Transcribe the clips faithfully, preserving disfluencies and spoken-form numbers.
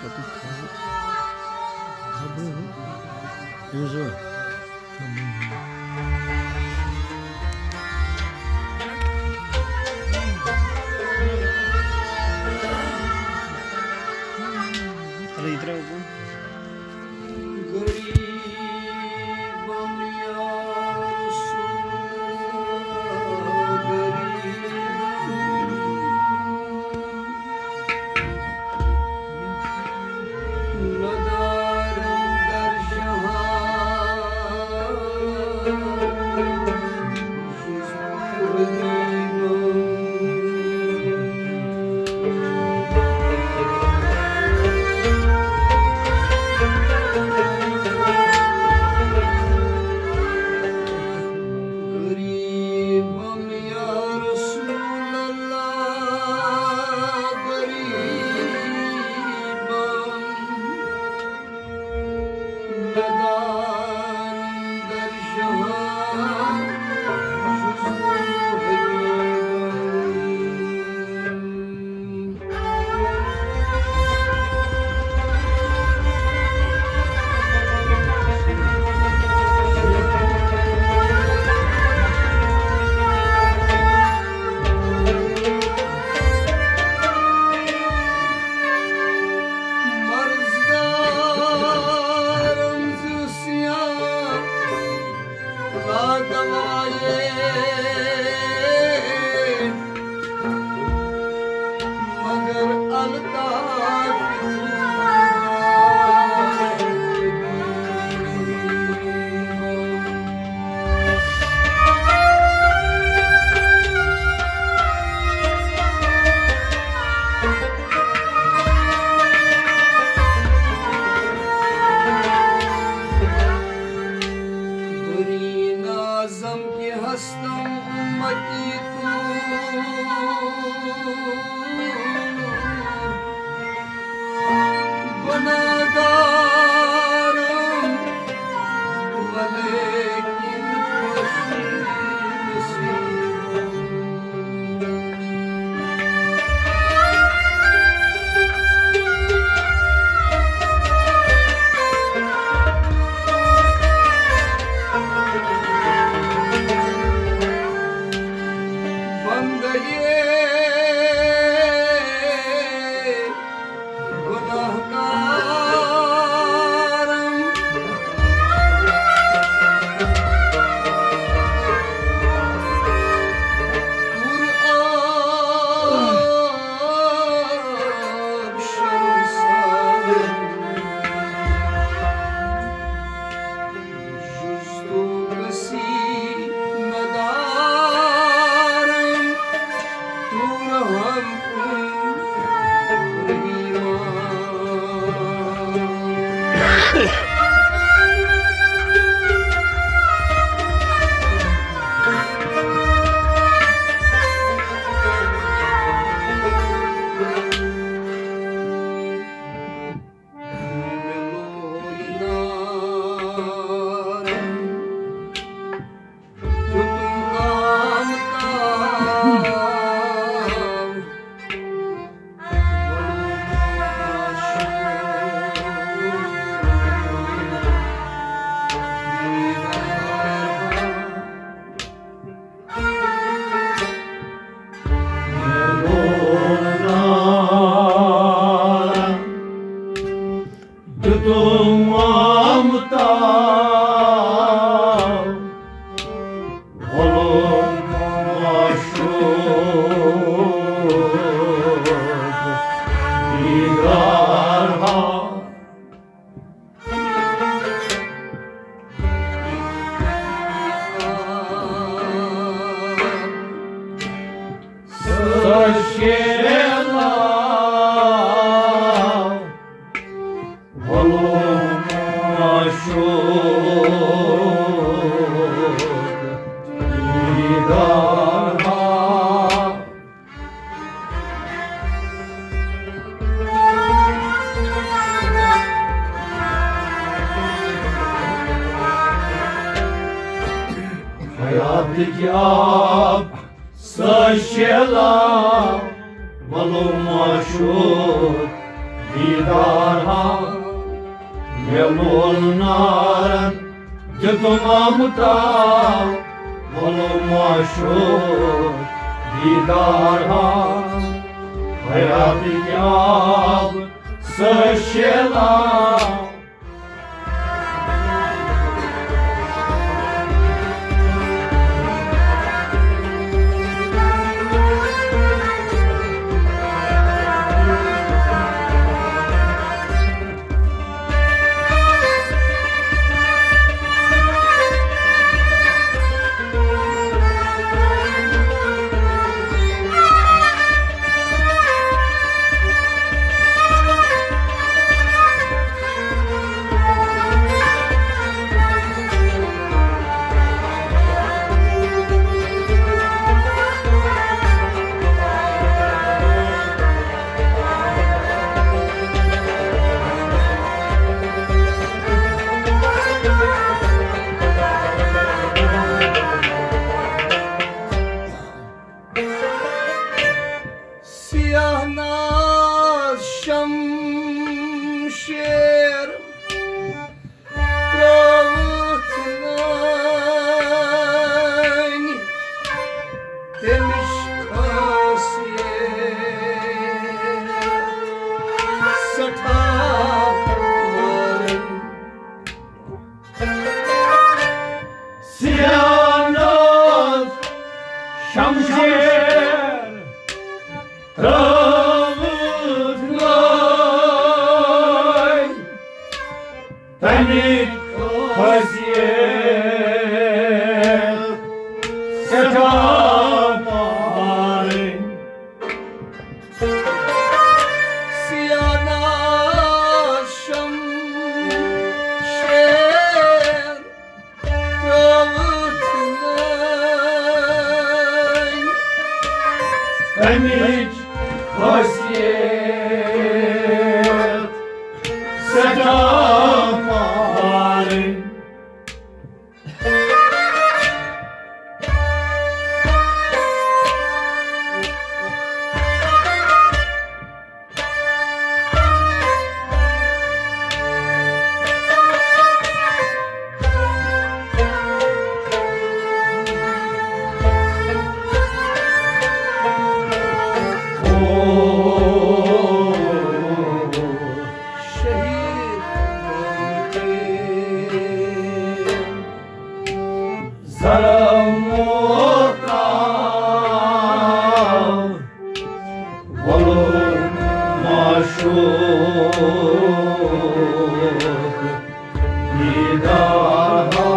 یُس وۄنۍ اَدٕ یہِ ترٛاو بۄن۔ غریبم یا رسول اللہ، غریبم۔ ندارم در جهان، غریبم۔ غریبم یا رسول الله، غریبم. ندارم در جهان جز تو غریبم. مرضدارم ز سیان لا دوایه، مگر الطاف برین اعظم کی هستم امتی تو، گناهگارم ولیکن خوش نصیبم. بندگی گناهگارم، پر آب شرمسارم. جز تو کسی ندارم، تو رحم کن رحیما. دیُتُم مامتا ووٚنُم معشوق دیدار ہا۔ سۄ شیلا ووٚنُم معشوق دیدار ہا۔ حیاتٕکۍ آب سۄ شیلا ووٚنُم معشوق دیدار ہا، مےٚ لول نارن، دیُتم آمہٕ ترٛاو، وولُم معشوق دیدار ہا، حیاتٕکۍ آب سٲسۍ شیلاو۔ سیاہ ناز شمشیر ترٛٲوٕتھ نٲنۍ، تمِچ خٲصیت سٮ۪ٹھاہ وٲرۍ۔ سیاہ ناز شمشیر ترٛٲوٕتھ نٲنۍ، تمِچ خٲصیت سٮ۪ٹھاہ وٲرۍ۔ سیاہ ناز شمشیر ترٛٲوٕتھ نٲنۍ، تمِچ خٲصیت سٮ۪ٹھاہ وٲرۍ۔ شہید زرم موترا، وولُم معشوق دیدار ہا۔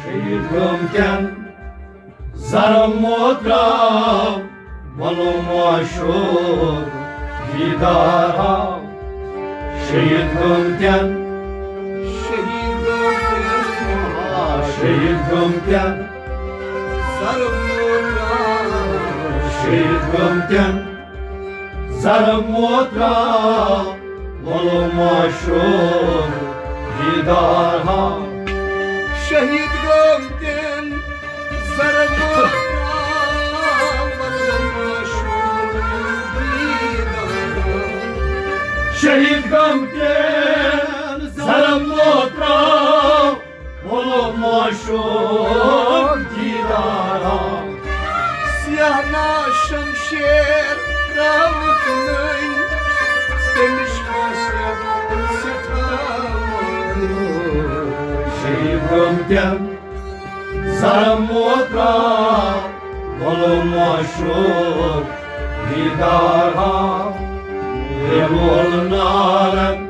شہید گٲمتٮ۪ن زرم موترا، وولُم معشوق دیدار ہا۔ شہید گٲمتٮ۪ن، شہید گٲمتٮ۪ن، آ، شہید گٲمتٮ۪ن زرم موترا، شہید گٲمتٮ۪ن زرم موترا، وولُم معشوق دیدار ہا۔ شہید گٲمتٮ۪ن زرم موترا، وولُم معشوق دیدار ہا۔ شہید گٲمتٮ۪ن زرم موترا، وولُم معشوق دیدار ہا۔ سیاہ ناز شمشیر ترٛٲوٕتھ نٔنۍ، تمِچ خٲصیت سٮ۪ٹھاہ مٲنۍ۔ شہید گٲمتٮ۪ن زرم موترا، وولُم معشوق دیدار ہا۔ ہے وول نارن،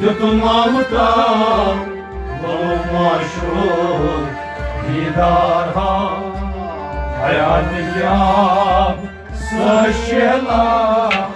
دیُتم آمہٕ ترٛاو، وولُم معشوق دیدار ہا۔ حیاتٕکۍ آب سٲسۍ شیلاو۔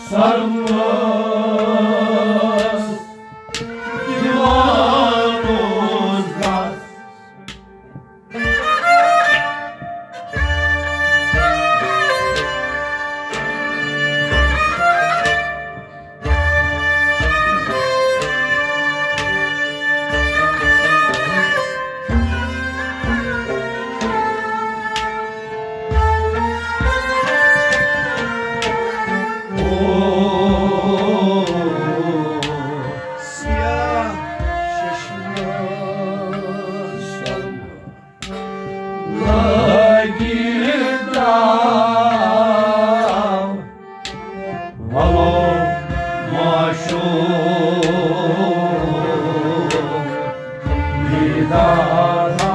سرمس دِوان اوس گس۔ سیاہ چشمہٕ سۄرمہٕ لٲگِتھ درٛاو، وَلو معشوق دیدار آو۔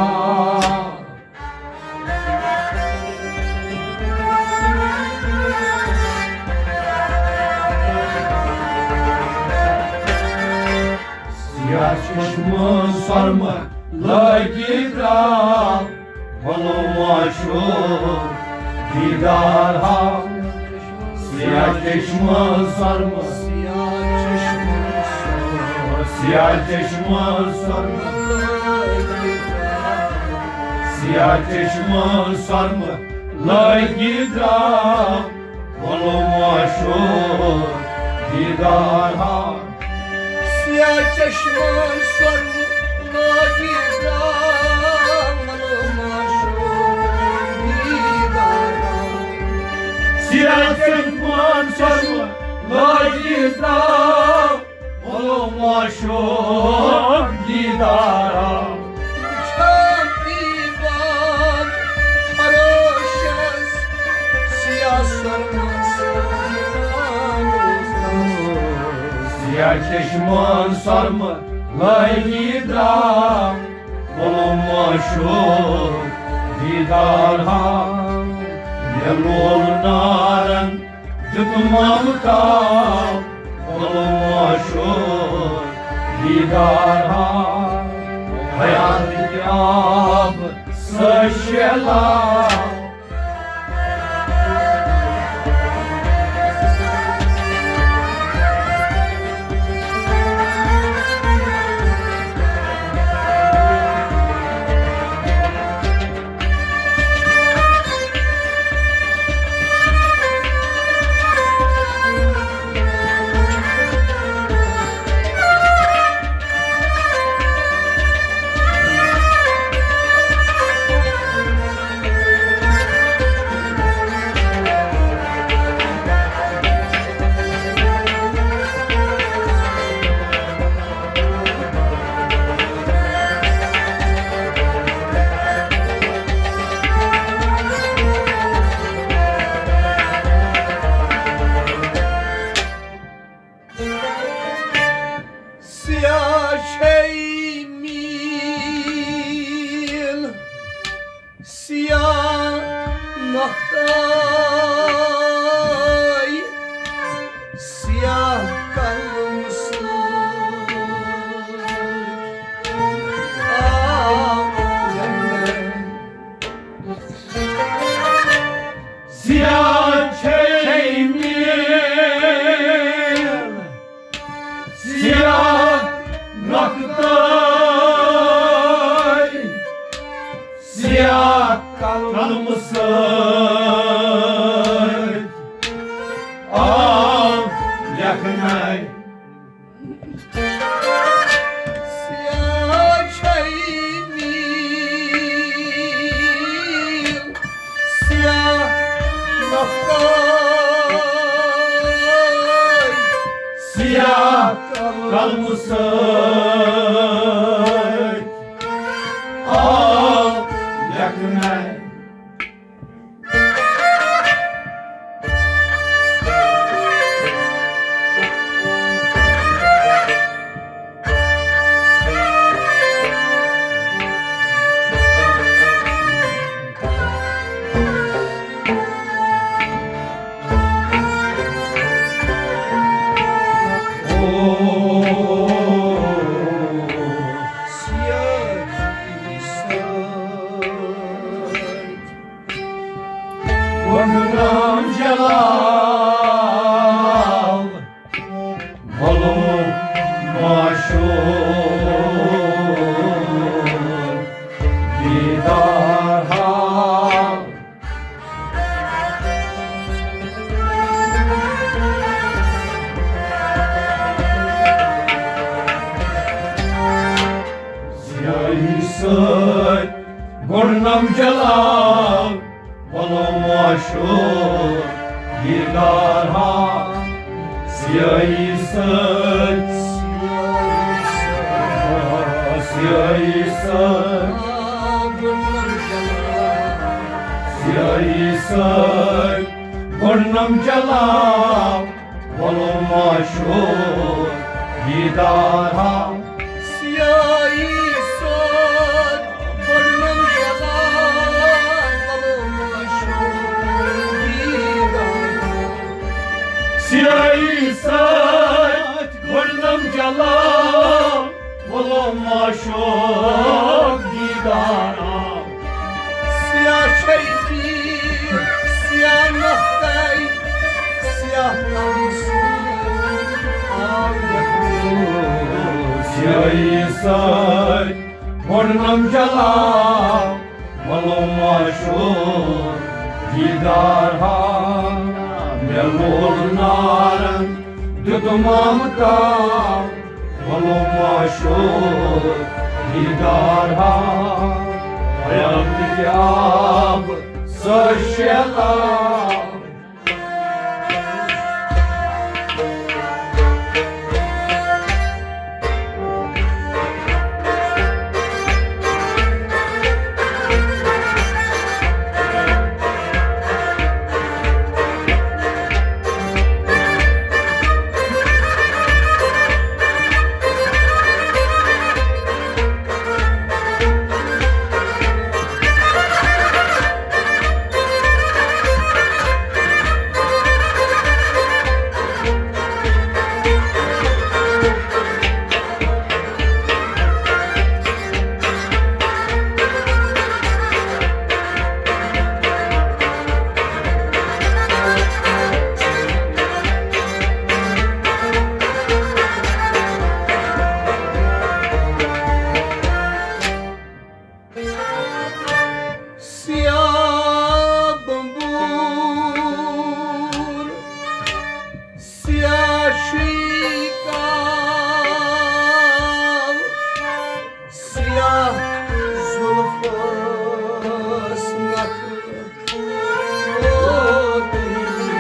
سیاہ چشمہٕ سۄرمہٕ لٲگِتھ درٛاو، وَلو معشوق دیدار ہاو۔ سیاہ چشمہٕ سۄرمہٕ، سیاہ چشمہٕ سۄرمہٕ، سیاہ چشمہٕ سۄرمہٕ لٲگِتھ درٛاو، وَلو معشوق دیدار ہاو۔ سیاہ چشمہٕ سۄرمہٕ لٲگِتھ درٛاو، وَلو معشوق دیدار ہاو۔ سیاہ چشمہٕ سۄرمہٕ لٲگِتھ درٛاو، وَلو معشوق دیدار ہاو۔ وٕچھان دیوان فروشس سیاہ سۄرمہٕ سیاہ چشمہٕ سۄرمہٕ لٲگِتھ درٛاو، وَلو معشوق دیدار ہاو۔ مےٚ لول نارن دیُت مامہٕ تاو، وَلو معشوق دیدار ہاو۔ حیاتٕکۍ آب سۭتۍ شیلاو۔ سیاہ چھے میٖل، سیاہ نۄختَے، سیاہ قلم سۭتۍ آو جنت۔ سیاہ چھے میٖل، سیاہ نۄختَے، سیاہ قلمہٕ سۭتۍ آو لیکھنہٕ۔ سیاہ چھے میٖل، سیاہ نۄختَے، سیاہ قلمہٕ سۭتۍ آو لیکھنہٕ۔ وۄنۍ رام جلال۔ مشہور دیدار ہا، سیاہی سۭتۍ، سیاہی سۭتۍ، سیاہی سۭتۍ، گۄڈنم چلاو، وَلو مشہور دیدار ہا۔ سیاہی سۭتۍ بٔڑنم جلال، وَلو مشہور دیدار ہا۔ سیاہی سۭتۍ بٔڑنم جلال، وَلو مشہور دیدار ہا۔ سیاہ چھے پیٖر، سیاہ نۄختَے، سیاہ نمسٕے آو یَتھ۔ سیاہی سۭتۍ بوٚڑنم جلال، وَلو مشہور دیدار ہا۔ مےٚ لول نارن، دیُت مامہٕ تاو، وَلو مشہور دیدار ہا۔ قیامتٕکۍ آب سۭتۍ شیلاب۔ سیاہ بمبور، سیاہ شیکاو، سیاہ زلفس نکھٕ ووتٕے آو۔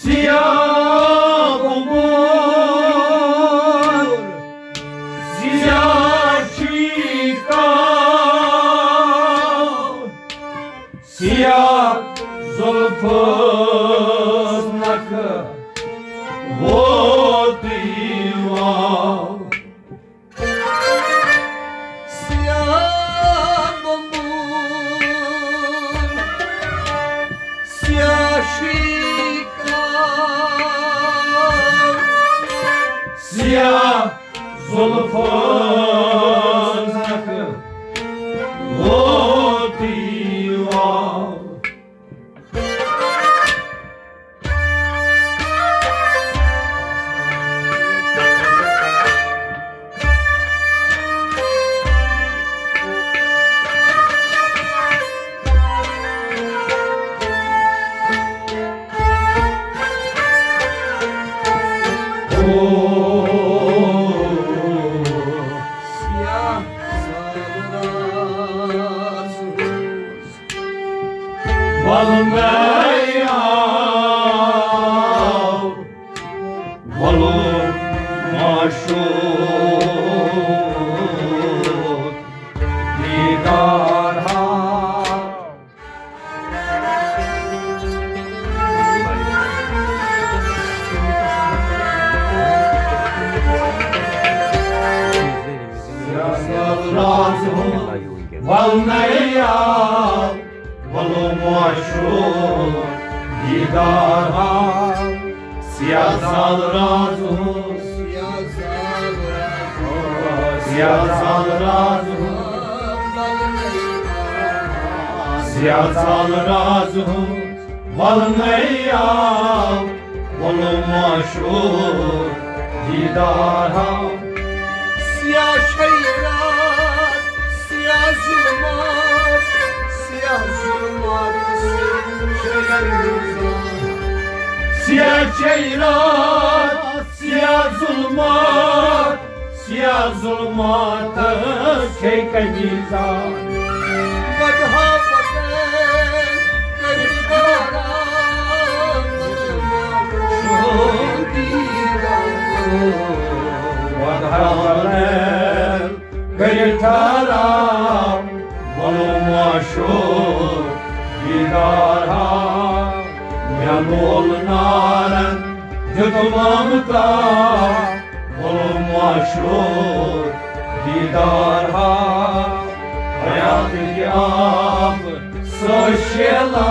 سیاہ بمبور، سیاہ شیکاو، سیاہ زلفس نکھٕ ووتٕے آو۔ سیاہ بمبور، سیاہ شیکاو، سیاہ زلفس نکھٕ ووتٕے آو۔ ولنَے آو، وَلُر مشہوٗر دیٖدار ہا۔ سیاہ سیاہ راز ہُنٛد ولنَے آو، وَلُر مشہوٗر دیٖدار ہا۔ سیاہ زال راز ہُنٛد، سیاہ زال راز ہُنٛد، سیاہ زال راز ہُنٛد ولنَے آو، وَلُر مشہوٗر دیٖدار ہا۔ سیاہ چھے رات، سیاہ ظُلمات، سیاہ ظُلمات، سیاہ چھے رات۔ سیاہ چھے رات، سیاہ ظُلمات، سیاہ ظُلمات چھے کمیٖزات۔ کٔرِتھ آرام، وَنو معشوق دیدار ہا، مےٚ لول نارن دیُت مامتا، وَنو معشوق دیدار ہا، حیات کہِ آب سٲشیلا۔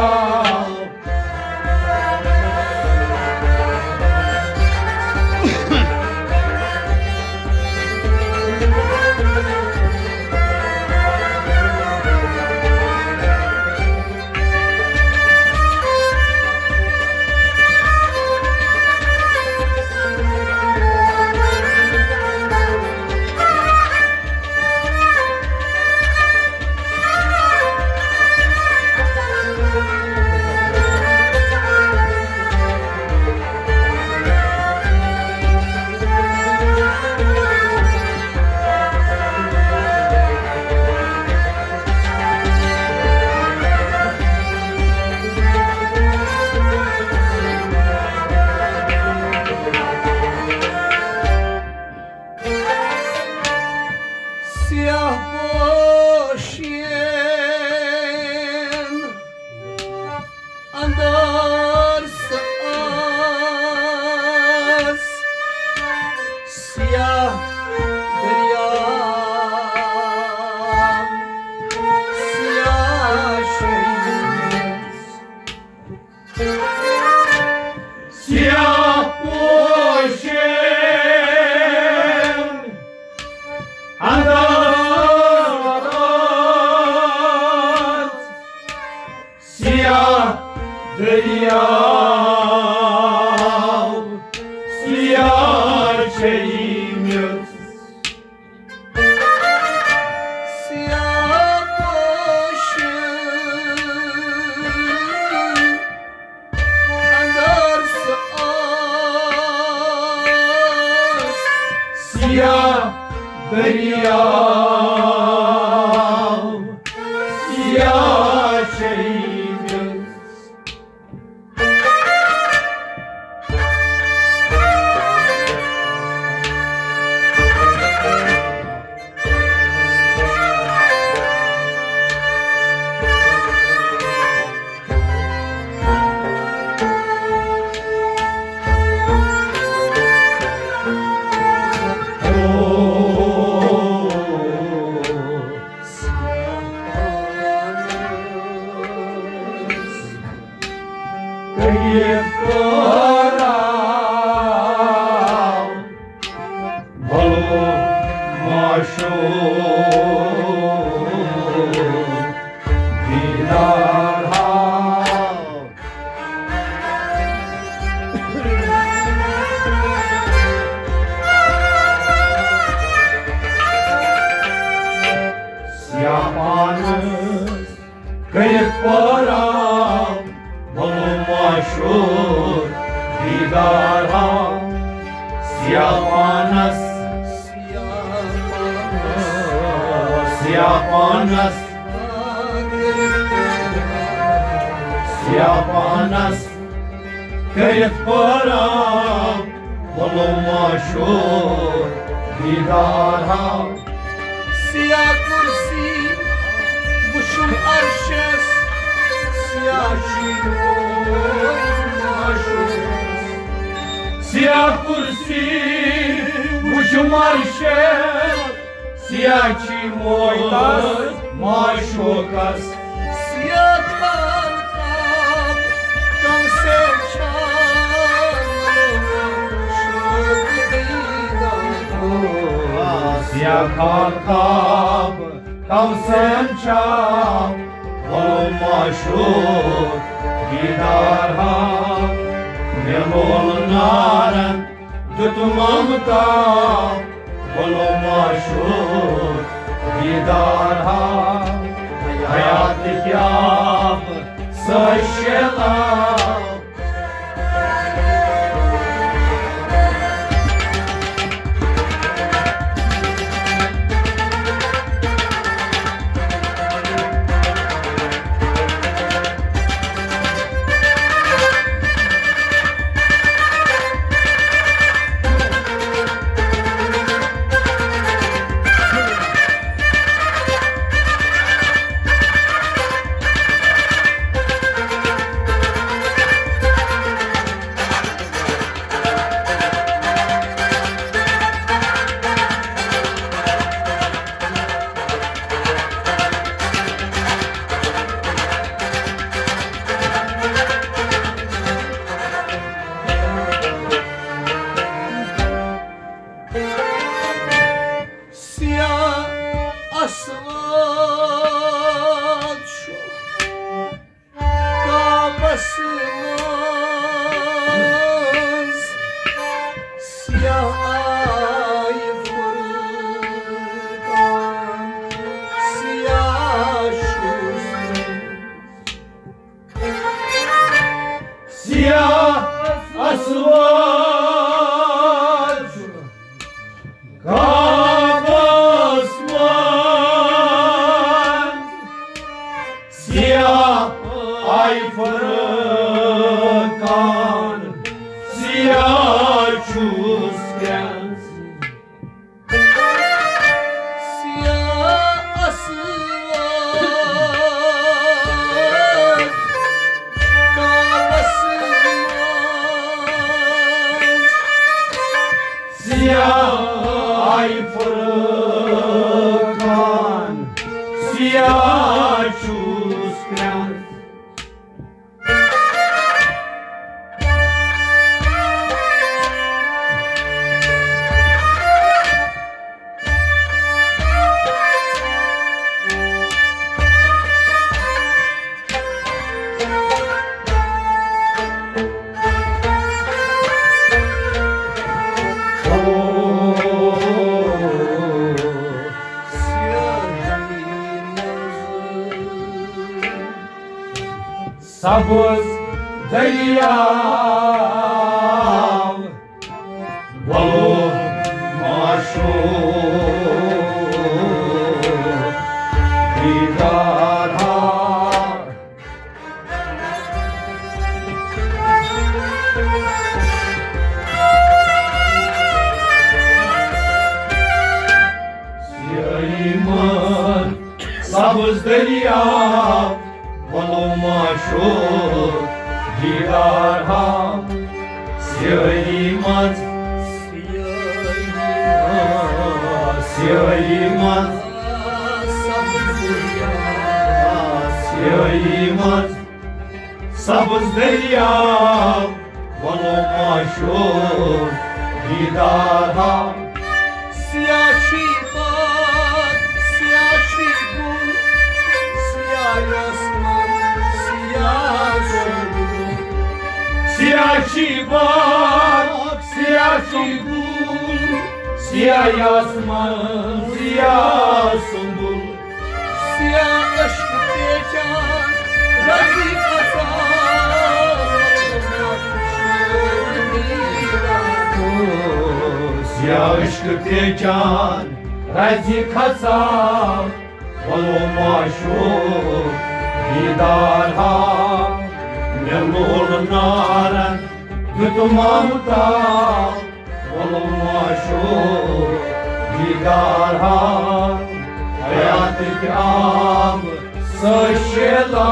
سیاہ پوشین اندر سہ آس، سیاہ دریا، سیاہ شہید۔ سیاہ پوشین انداز، سیاہ دریا، سیاہ چھے یہِ میٚژ۔ سیاہ پوشن اندر سہ آس، سیاہ دریا، سیاہ چھے یہِ میٚژ۔ کٔرِتھ آرام، بھلو معشوق دیدار ہا۔ سیاہ پانس کٔرِتھ پٲرام، بھلو معشوق دیدار ہا۔ سیاہ پانس، سیاہ پانس، سیاہ پانس کٔرِتھ پٲرام، بھلو معشوق دیدار ہا۔ سیاہ کرسی وُچھُم عرشس، سیاہ چیٖنوے معشوق۔ سیاہ کرسی وُچھُم عرشس، سیاہ چیٖنوے معشوقس۔ سیاہ خانقاہ کم سے چھا معشوق دیدار۔ سیاہ خانقاہ کم سے چھا بھلو معشوق دیدار ہا۔ مےٚ لول نارن دیُت مامتا، بھلو معشوق دیدار ہا۔ حیات کہِ آب سٲشیلا۔ آے فرقان، سیاہ چھُس کرٛٮ۪نٛز۔ سیاہ اسود کالس منٛز۔ سیاہ آے فرقان، سیاہ چھُس کرٛٮ۪نٛز۔ سبز دریاو، ولو معشوق دیدار ہا۔ سیاہی منٛز سبز دریاو، ولو معشوق دیدار ہا۔ سیاہی منٛز، سیاہی منٛز، سیاہی منٛز سبز دریاو، ولو معشوق دیدار ہا۔ سیاہ چھی باد، سیاہ چھی گُل، سیاہ آسمان، سیاہ سمندر۔ سیاہ چھی باد، سیاہ چھی گُل، سیاہ آسمان، سیاہ سمبل۔ سیاہ عشق پیچان، رزی کھسان۔ سیاہ عشق پیچان، رزی کھسان۔ ولو معشوق دیدار ہا، مےٚ لول نارن دیُت مامتا۔ ولو معشوق دیدار ہا، حیاتٕکۍ آب سٲشیلا۔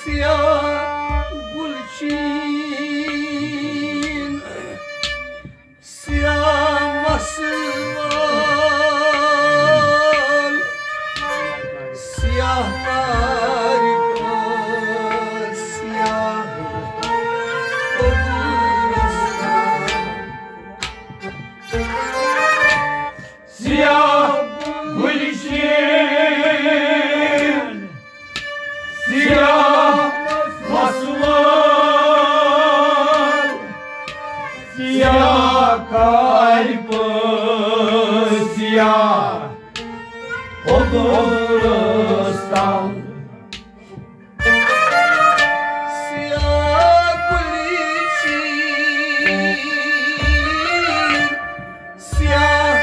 سیاہ گُلچین، سیاہ مسہٕ وول، سیاہ تارِ پٲٹھۍ، سیاہ قبرستان۔ سیاہ گُلچین، سیاہ مسہٕ وول، سیاہ کارِ پٲٹھۍ، سیاہ قبرستان۔ سیاہ گُلچین، سیاہ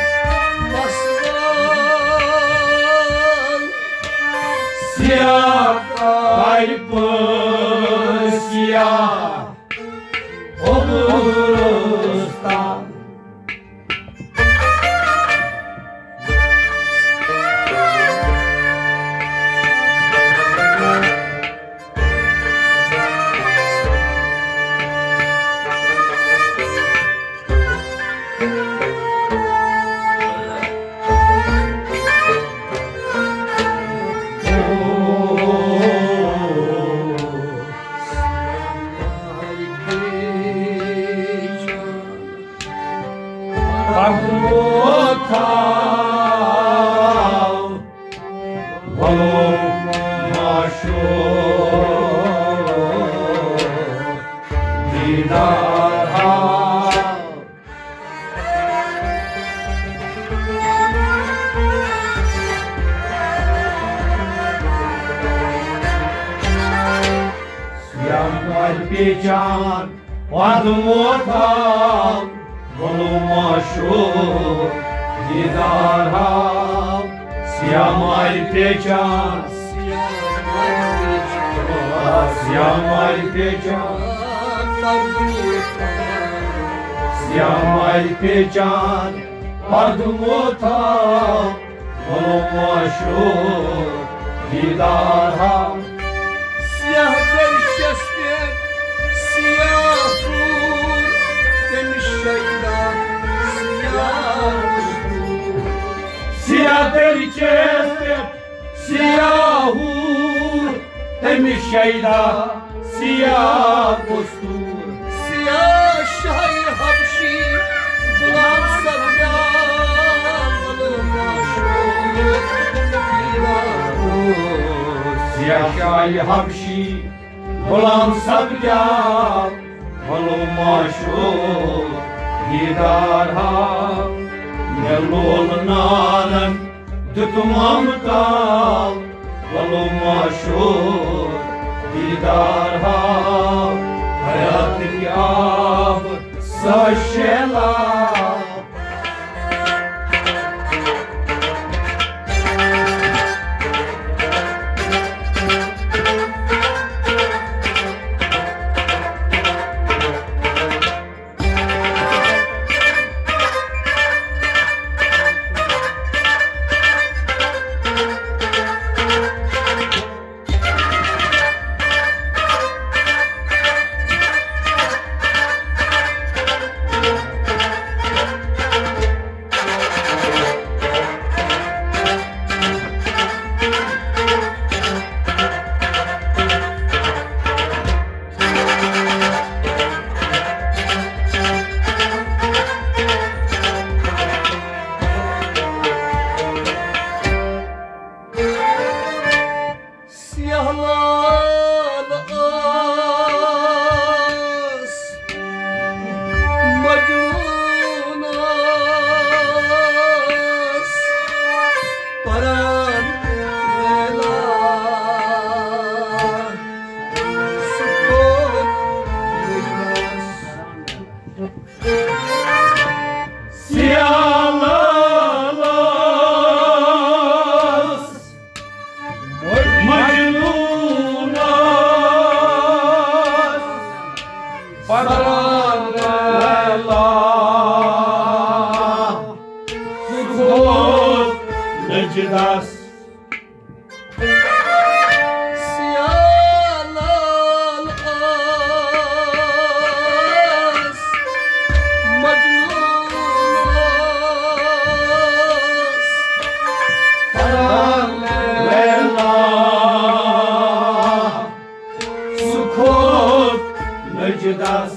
مسہٕ وول، سیاہ کارِ پٲٹھۍ، سیاہ قبرستان۔ اَکھ ووت تھاو، وَلو معشوق دیٖدار ہاو۔ سیاہ مَرِ پیچان پَتہٕ ووت حال، وَلو معشوق دیٖدار ہاو۔ سیاہ مَرِ پیچان، سیاہ مَرِ پیچان، سیاہ مَرِ پیچان، پَتہٕ ووت حال، وَلو معشوق دیٖدار ہاو۔ سیاہ دٔرۍ چھَس پٮ۪ٹھ سیاہ کوٗر، تٔمِس شیدا سیاہ کوٗر۔ سیاہ دٔرۍ چھَس پٮ۪ٹھ سیاہ ہوٗر، تٔمِس شیدا سیاہ کوٗر۔ سیاہ شاہہِ حبشی غلام سپدیو، سیاہ شاہہِ حبشی غلام سپدیو، وَلو معشوق دیٖدار ہاو۔ مےٚ لول نارن دیُتمم تال، وَلو معشوق دیٖدار ہاو۔ حیاتٕکۍ آب سا شیلاب۔ سیاہ لال ٲس، مجنون ٲس، پران لیلا، سُہ کھوٚت مجنونس۔ سیاہ لال ٲس، مجنون ٲس، پران لیلا، سُہ کھوٚت نجدس۔ سیاہ لال ٲس، مجنون ٲس، پران لیلا، سُہ کھوٚت نجدس۔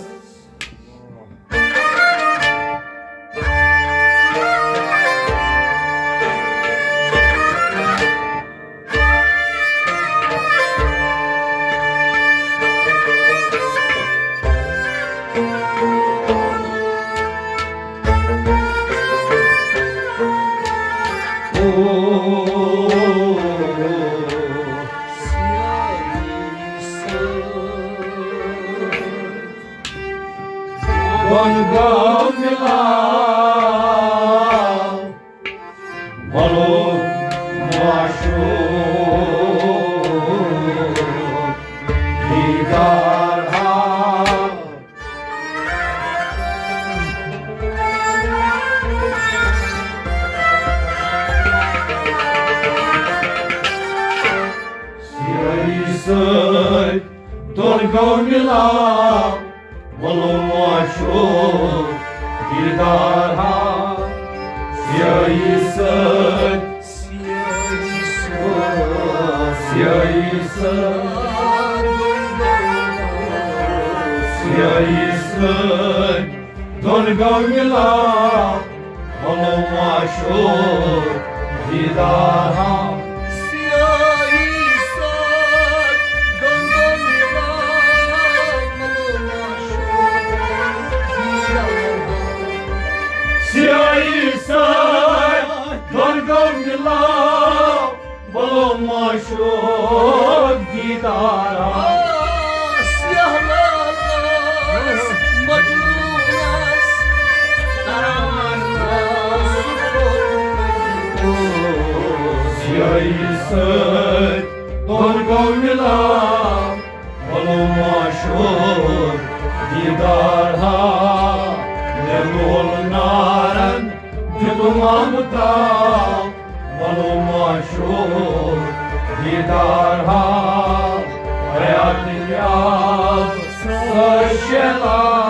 دۄن گٲو مِلاو، وَلو معشوق دیٖدار ہاو۔ سیٲہی سۭتۍ دۄن گٲو مِلاو، وَلو معشوق دیٖدار ہاو۔ سیٲہی سۭتۍ، سیٲہی سۭتۍ، سیٲہی سۭتۍ دۄن گٲو مِلاو، بولو معشوق دیدار ہا۔ سیاہی سۭتۍ گنٛگو مِلاو، بولو معشوق دیدار ہا۔ سیاہی سۭتۍ گنٛگو مِلاو، بولو معشوق دیدار ہا۔ سیاہ لالس مجنونس کران سیاہی سۭتۍ دۄن گوٚو مِلاو، بولو معشوق دیدار ہا۔ مےٚ لول نارن دیُتمام تاو، بولو معشوق دیدار ہا۔ حیات یاب سہ شیطان۔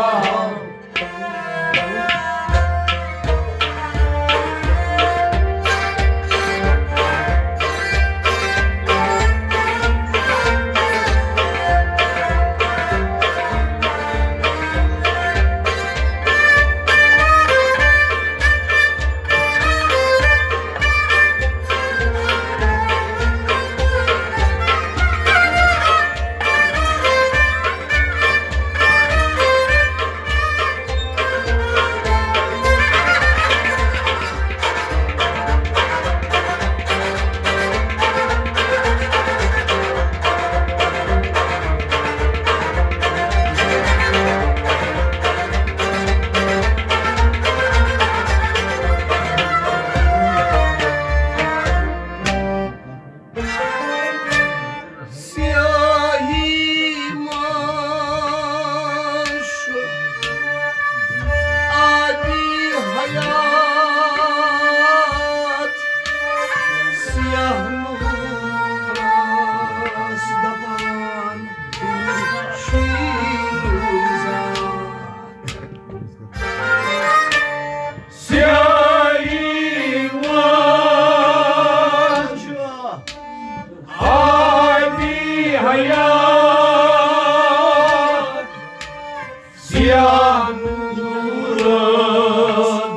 سیاہی منٛز چھُ آبی حیات، سیاہ نوٗرس دپان، شیٖن روزان۔ سیاہی منٛز چھُ آبی حیات، سیاہ نوٗرس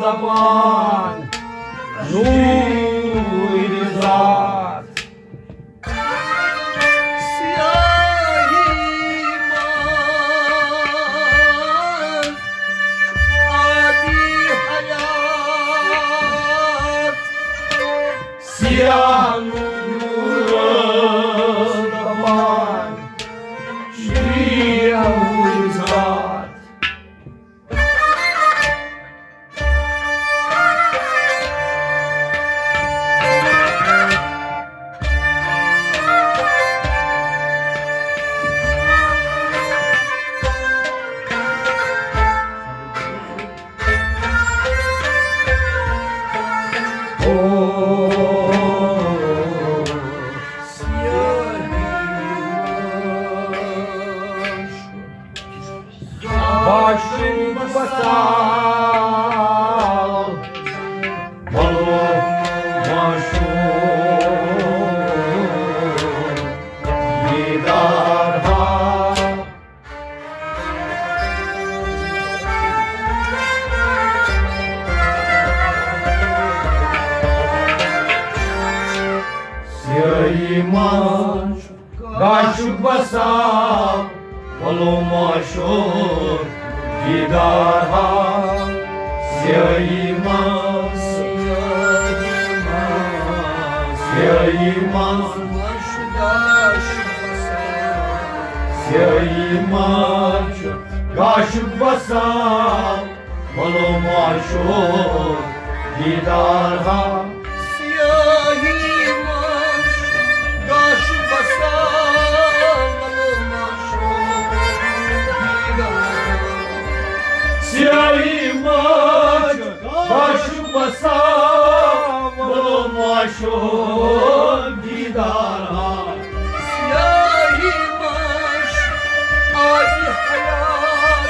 دپان، نوٗرِ ذات۔ سیاہی منٛز آبی حیات، سیاہ نوٗرس دپان، شیٖن روزان۔ باشُن بساو، بولو معشوق دیدار ہا۔ سیاہی منٛز گاشُک بساو، بولو معشوق دیدار ہا۔ سیاہی منٛز، سیاہی منٛز، سیاہی منٛز چھُ گاشُک بساو، بولو معشوق دیدار ہا۔ سیاہی منٛز گاشُک بساو، بولو معشوق دیدار ہا۔ سیاہی منٛز گاشُک بساو، بولو معشوق دیدار ہا۔ سیاہی منٛز آبِ حیات،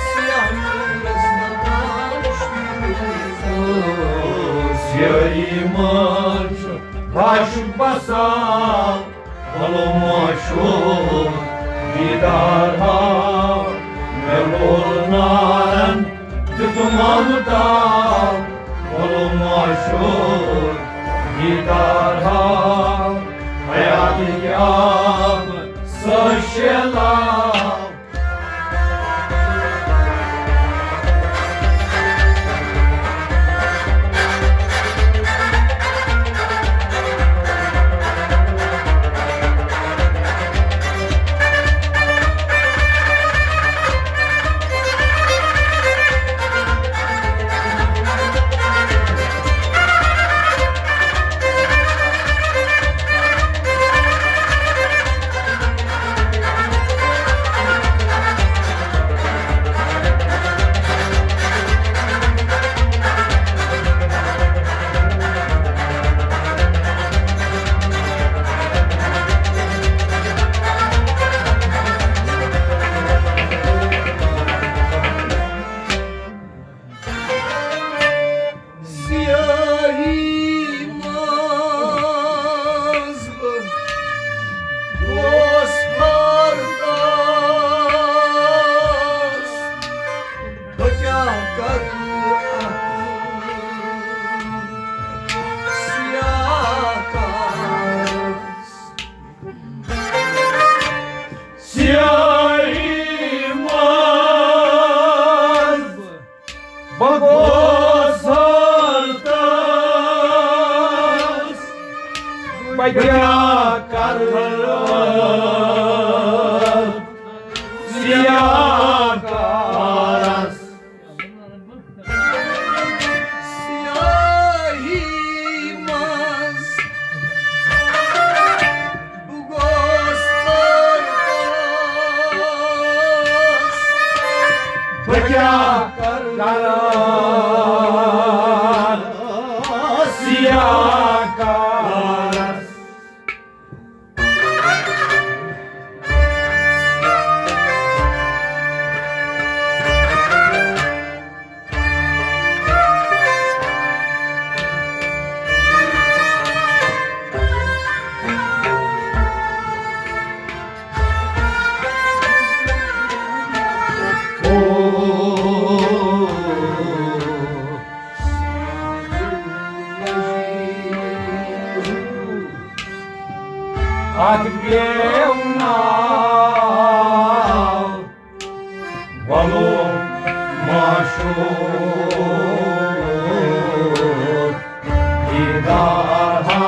سیاہ نوٗرس دپان، شیٖن روزان۔ سیاہی منٛز گاشُک بساو، بولو معشوق دیدار ہا۔ مےٚ لول نارن دیُتمام تاو، گلو مشہور دیدار ہاو، حیات کیا سشلا۔ سیاہی منٛز بہٕ گوس پرداس، بہٕ کیٛاہ کرٕ اَتھ سیاہ کارس؟ سیاہی منٛز بہٕ گوس ہلکس، بہٕ کیٛاہ کرٕ سیاہ کارس؟ سیاہی منٛز بہٕ گوس پرداس، بہٕ کیٛاہ کرٕ سیاہ کارس؟ اتھ پیٚو ناو وَلُم مشہوٗر دیدار ہا۔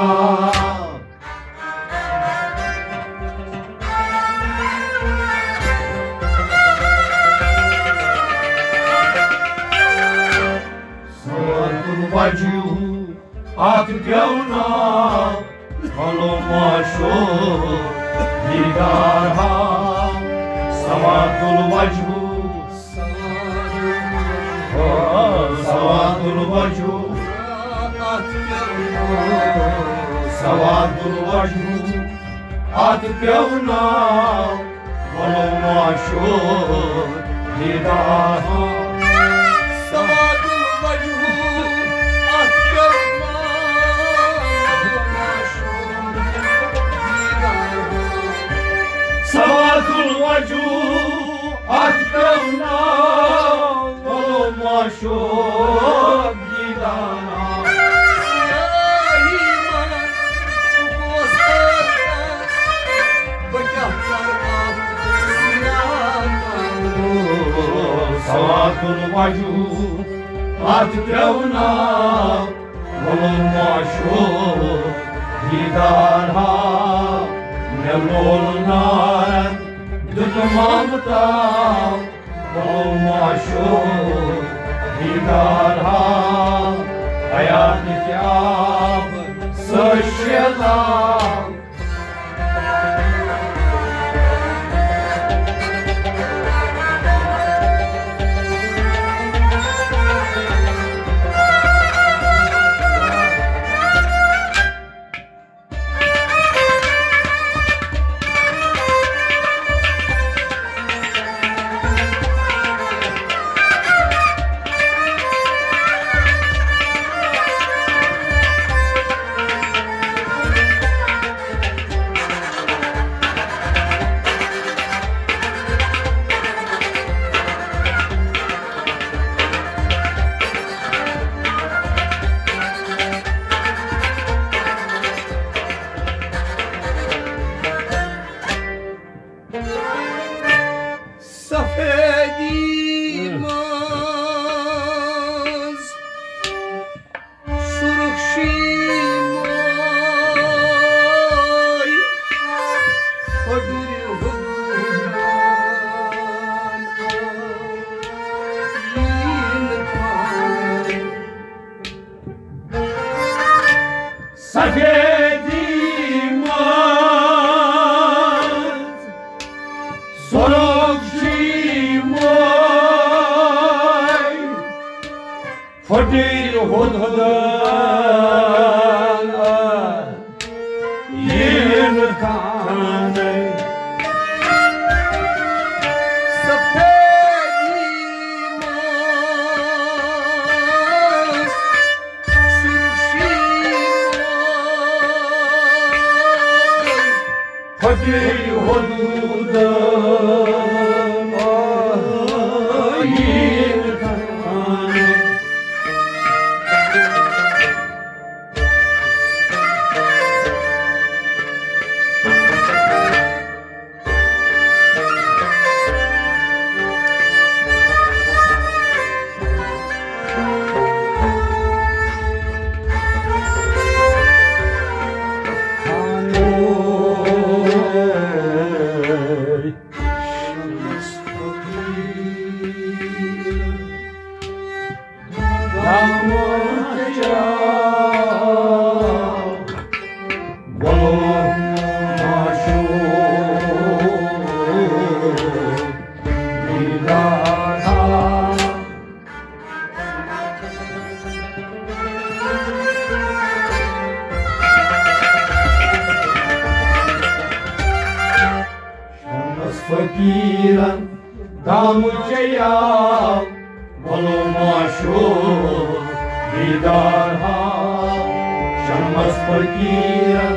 سواد الوجوہ اتھ پیٚو ناو، وَلُم مشہوٗر دیدار ہا۔ سواد الوجوہ، سواد الوجوہ، سواد الوجوہ اتھ پیٚو ناو، وَلُم مشہوٗر دیدار۔ سواد الوجوہ اتھ پیٚو ناو، وَلُم مشہوٗر دیدار۔ سواد الوجوہ اتھ پیٚو ناو، وَلُم مشہوٗر دیدار۔ سیاہی منٛز بہٕ گوس پرداس، بہٕ کیٛاہ کرٕ اَتھ سیاہ کارس؟ سواد الوجوہ اتھ پیٚو ناو، وَلُم مشہوٗر دیدار ہا۔ مےٚ لول نارن دیُت مامہٕ تاو، وَلُم مشہوٗر دیدار ہا۔ حیات کیا سشلا۔ سفیدی منٛز سرخ چھِ یِمے پھٔٹرۍ ہُدہُدن یِن خانَے۔ سفیدی منٛز سرخی پھٹے ہُدہُدن یِن خانَے۔ شمس فقیرن دامہٕ چیاو، ولو معشوق دیدار ہاو۔ شمس فقیرن،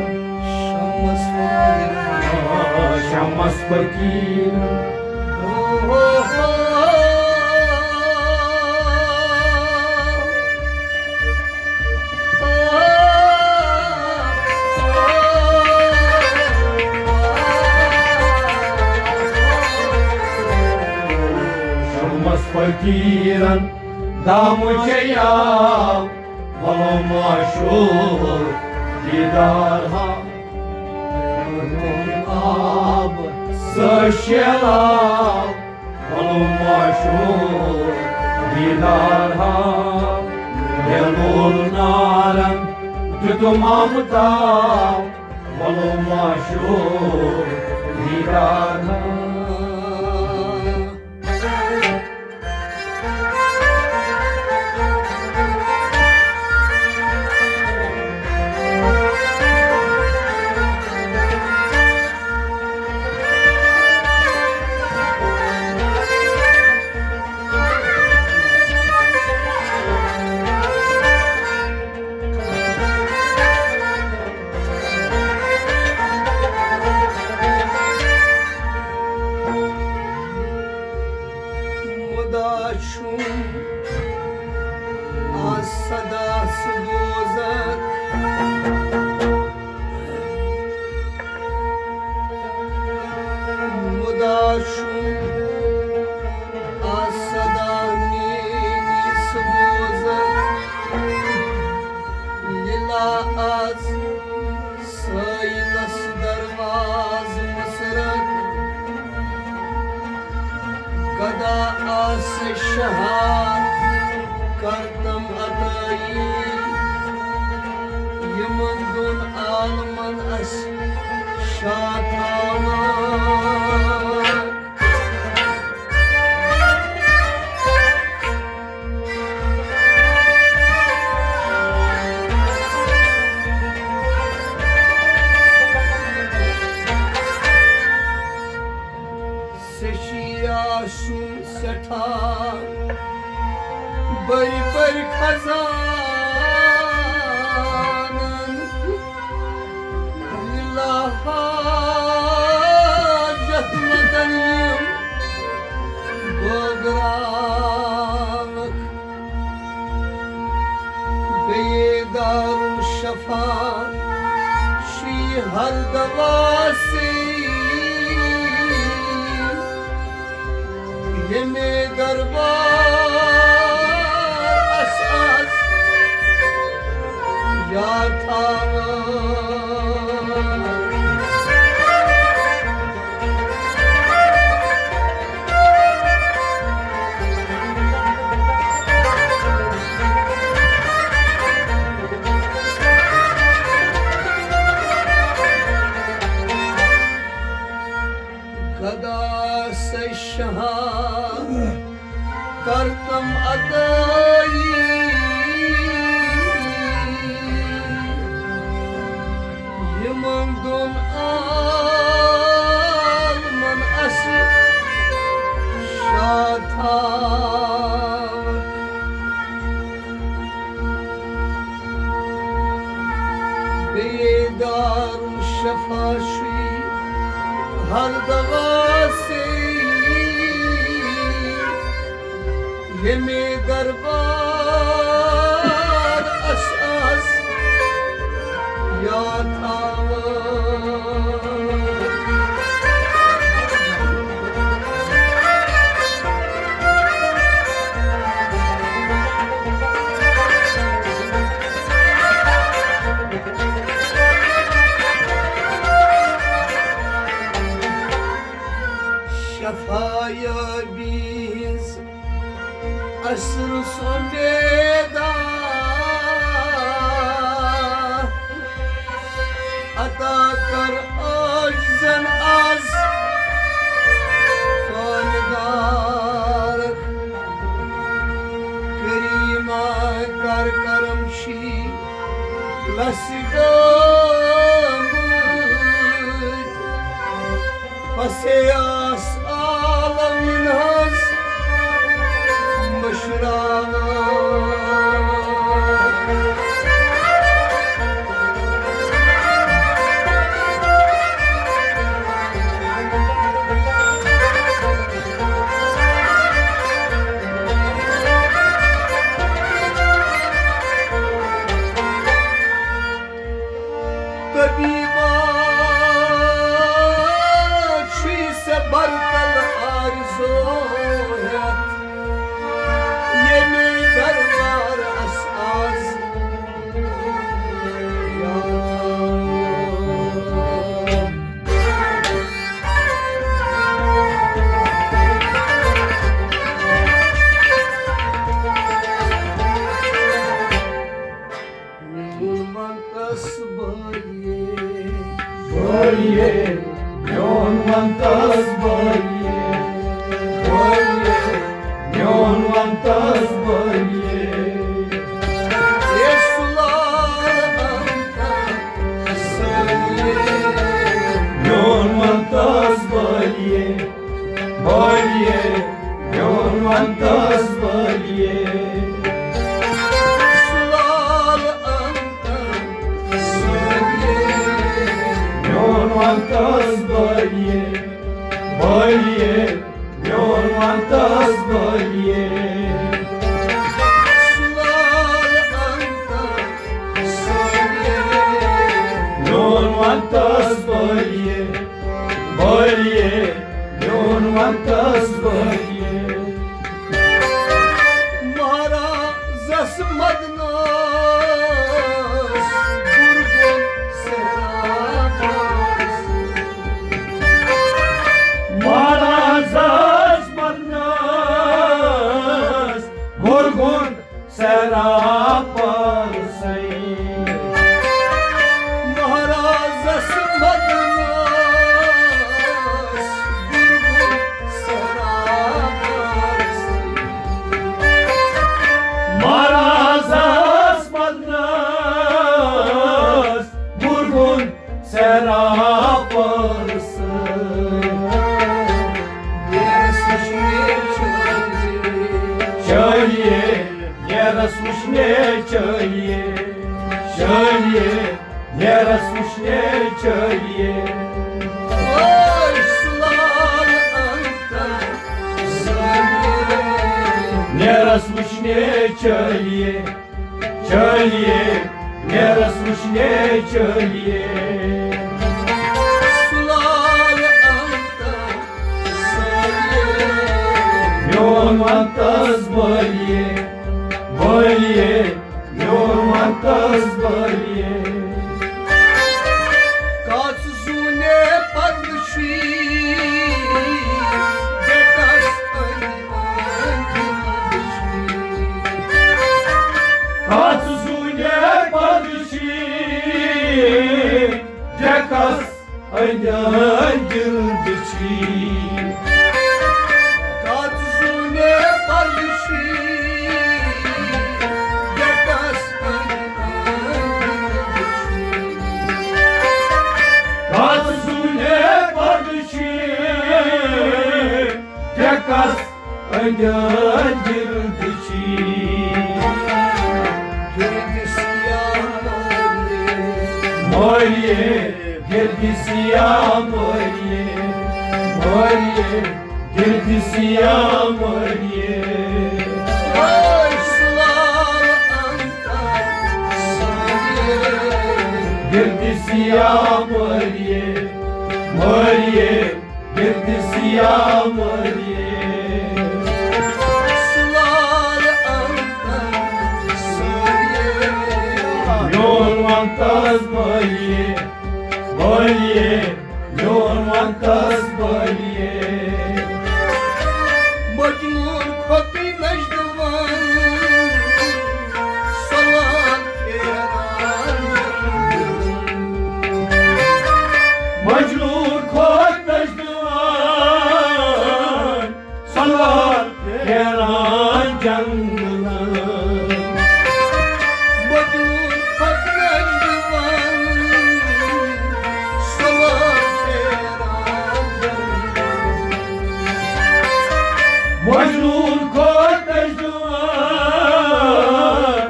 شمس فقیرن، شمس فقیرن۔ شمس فقیرن دامہٕ چیاو، ولو معشوق دیدار ہاو۔ آب سہ شیلاو، ولو معشوق دیدار ہاو۔ بیلول نارن دیتم آفتاب، ولو معشوق دیدار ہاو۔ مُدا چھُم آز صدا سُہ بوزان۔ مُدا چھُم آز صدا میٛٲنۍ سُہ بوزان۔ لیلا آز سٲیِلس دروازٕ مُژرت۔ گدا آسہٕ شہار کرتم عطٲیی۔ یِمن دۄن عالمن اسہِ شاہ تھاوان۔ ژےٚ چھُے آسُن سٮ۪ٹھاہ بٔرۍ بٔرۍ خزانن۔ لِلہ حاجت مندن یِم بٲگراوکھ۔ بیٚیہِ دارالشفا چھُے ہر دوا سیٖل۔ ییٚمے دربار اَسہِ آز یاد تھاوان۔ بیدار شفا شی ہر دوا سے، یمی دربار اس از یاد آور۔ شفایابی ہنز اثر سمیدا عطا کر عاجزن از خاندار۔ کریما کر کرم شی لس گامت۔ پسے آس عالمین ہنز مشراوان۔ طبیبا، چھی سے برتل آرزو ہیتھ، یمی دربار اس آز یاد آو۔ میون ونتس بٲیے، بٲیے، میون ونتس بٲیے، بٲیے، میون ونتس بٲیے۔ اے سُلال ونتس بٲیے، میون ونتس بٲیے، بٲیے، میون ونتس بٲیے۔ سُلال ونتس بٲیے، میون ونتس بٲیے، بٲیے، میون ونتس بٲیے۔ سُلال ونتس بٲیے، میون ونتس بٲیے، بٲیے، میون ونتس بٲیے۔ مہرازس مدنس گُرگُن سیرا پارس۔ مہرازس مدنس گُرگُن سیرا پارسے۔ مہرازس مدنس گُرگُن سیرا پارسے۔ مہرازس مدنس گُرگُن سیرا پارسے۔ نیرس وچھنے چاہیے، چاہیے، نیرس وچھنے چاہیے، چاہیے، نیرس وچھنے چاہیے۔ اوے سُلال ونتس بٲیے۔ نیرس وچھنے چاہیے، چاہیے، نیرس وچھنے چاہیے۔ سُلال ونتس بٲیے۔ میون ونتس بٲیے، بٲیے، میون ونتس بٲیے۔ کتھ زوٗنہِ پردٕچھی، بیٹس أنٛدۍ أنٛدۍ چھُے۔ کتھ زوٗنہِ پردٕچھی، بیٹس أنٛدۍ أنٛدۍ گِنٛدٕچھی۔ کتھ زوٗنہِ پردٕچھی، بیٹس أنٛدۍ أنٛدۍ گِنٛدٕچھی۔ کتھ زوٗنہِ پردٕچھی، بیٹس أنٛدۍ أنٛدۍ گِنٛدٕچھی۔ گِنٛدٕس یا مٲلہِ، مٲرِیے، گِردِ سیاہ مٲرِیے، مٲرِیے، گِردِ سیاہ مٲرِیے۔ گِردِ سیاہ مٲرِیے، مٲرِیے، گِردِ سیاہ مٲرِیے۔ میون وَن تَس بٲلیے، بٲلیے، میون وَن تَس بٲلیے۔ مجنون کھۄتہٕ نَجدٕ وَن، سۄ لال پھیران۔ مجنون کھۄتہٕ نَجدٕ وَن، سۄ لال پھیران جنگلن۔ مجنون کھۄتہٕ نَجدٕ وَن، سۄ لال پھیران جنگلن۔ مجنون کھۄتہٕ نَجدٕ وَن،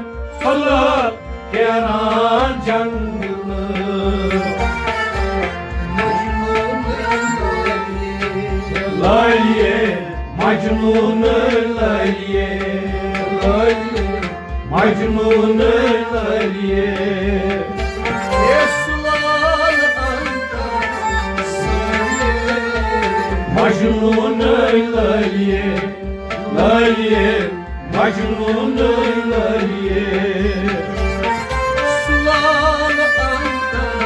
سۄ لال پھیران جنگلہٕ۔ لٲلیے، مجنون لٲلیے، لٲلیے، مجنون لٲلیے۔ مجنون لٲلیے، لٲلیے، مجنون لٲلیے۔ سُلال اندر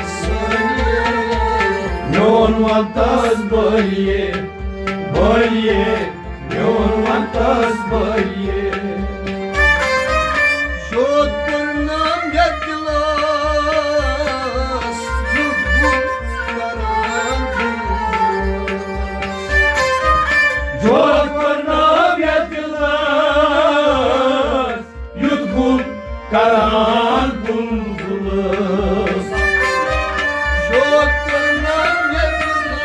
سٲلیے۔ میون وَن تَس بٲلیے، بٲلیے، میون وَن تَس بٲلیے۔ شوق کوٚر نام یَتھ دِلَس، یُتھ گُل کران دِلَس۔ شوق کوٚر نام یَتھ دِلَس، یُتھ گُل کران بُلبُلَس۔ شوق کوٚر نام یَتھ دِلَس،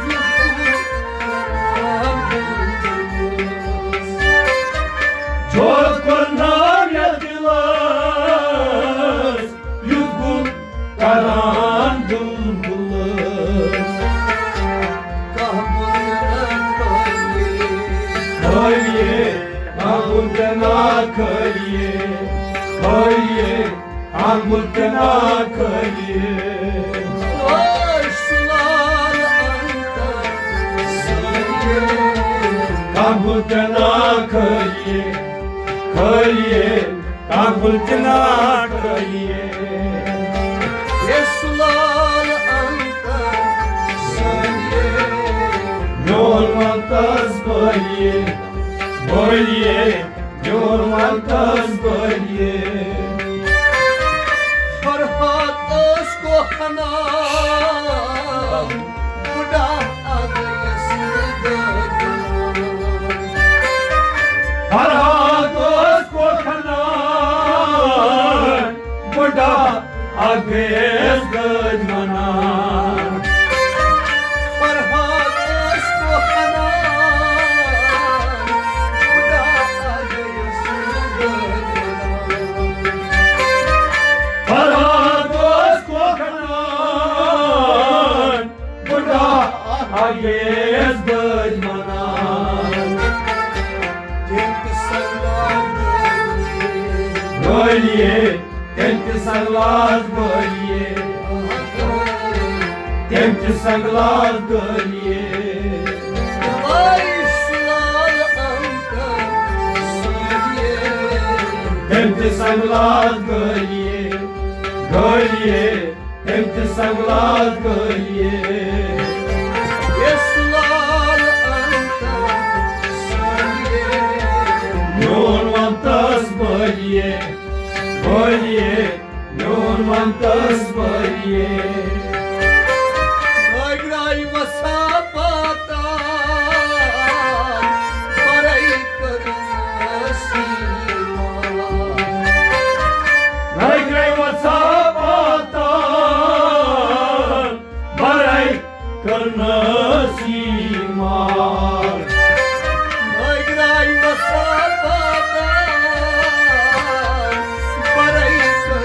یُتھ گُل کران بُلبُلَس۔ شوق کوٚر نام یَتھ دِلَس، یُتھ گُل کران بُلبُلَس۔ کانٛہہ گُل نہ کھٲلیے، کانٛہہ گُل تہِ نہ کھٲلیے، کھٲلیے، کانٛہہ گُل تہِ نہ کھٲلیے۔ اوے سُلال اندر سٲلیے۔ کانٛہہ گُل تہِ نہ کھٲلیے، کھٲلیے، کانٛہہ گُل تہِ نہ کھٲلیے۔ اے سُلال اندر سٲلیے۔ میون وَن تَس بٲلیے، بٲلیے، میون وَن تَس بٲلیے۔ فرہاد اوس کوہ کھنان، بُڈا اَکھ گٔیَس دٲدۍ وَنان۔ فرہاد اوس کوہ کھنان، بُڈا اَکھ گٔیَس دٲدۍ وَنان۔ فرہاد اوس کوہ کھنان، بُڈا اَکھ گٔیَس دٲدۍ وَنان۔ فرہاد اوس کوہ کھنان، بُڈا اَکھ گٔیَس دٲدۍ وَنان۔ تٔمۍ تہِ سنگلاو گٲلیے، تٔمۍ تہِ سنگلاو گٲلیے، تٔمۍ تہِ سنگلاو گٲلیے۔ تٔمۍ تہِ سنگلاو گٲلیے، گٲلیے۔ تٔمۍ تہِ سنگلاو گٲلیے۔ اے سُلال اندر سٲلیے۔ میون وَن تَس بٲلیے، بٲلیے، میون وَن تَس بٲلیے۔ نٲگراے وَسا پاتان، بَرَے کٔر نٲسی مال۔ نٲگراے وَسا پاتان، بَرَے کٔر نٲسی مال۔ نٲگراے وَسا پاتان، بَرَے کٔر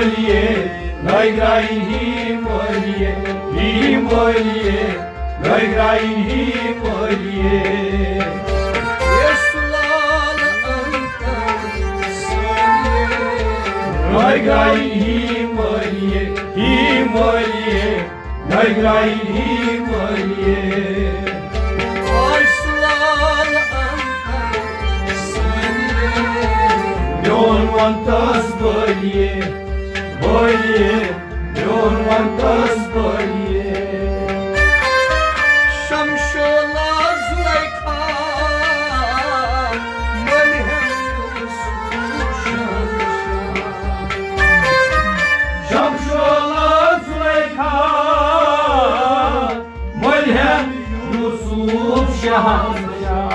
Naigrain hi molie, hi molie, naigrain hi molie. Naigrain hi molie, hi molie, naigrain hi molie. Mion vantas balie, balie, mion vantas balie. Şamşola Züleyha, Malhem Yusuf Şamşa. Şamşola Züleyha, Malhem Yusuf Şahanşah.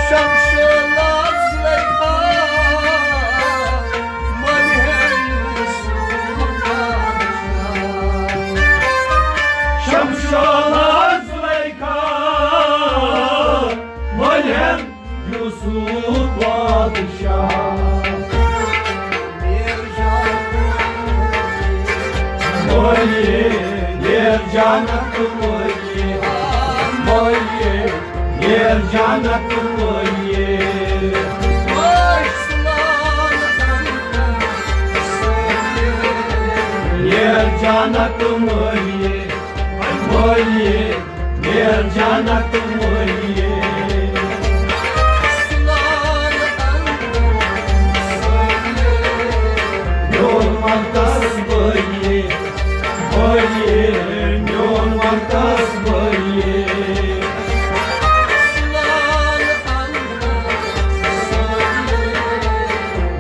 Şamşola Züleyha, Malhem Yusuf Şahanşah. Şamşola Züleyha, Malhem Yusuf Padşah. Molie, yer canat molie, molie, yer canat molie. Yer canat molie, molie. Yer canat molie. Yormantas molie, molie, yormantas molie.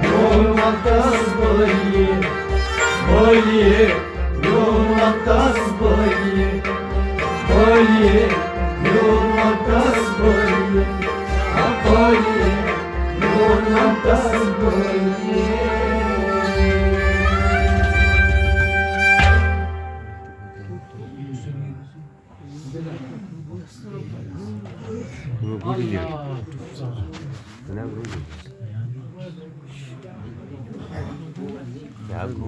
Yormantas molie, molie. Mion vantas balie, balie, mion vantas balie, balie, mion vantas balie. Bunu bu biliyor. Sana bunu biliyor. Ya bu.